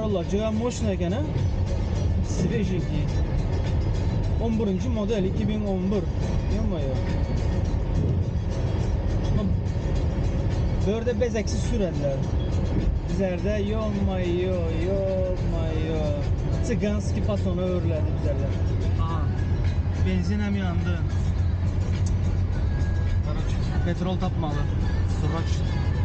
Corolla juda moşna eken ha. Svejenkiý. 11-nji model 2011. Ýo-moýo. Bu ýerde bezeksiz sürerler. Bizlerde ýo-moýo, ýo-moýo. Tsiganskiý fasona öwrülerdi bizlerde. Aha. Benzin hem ýandy. Karoç, petrol tapmaly. Sroçno.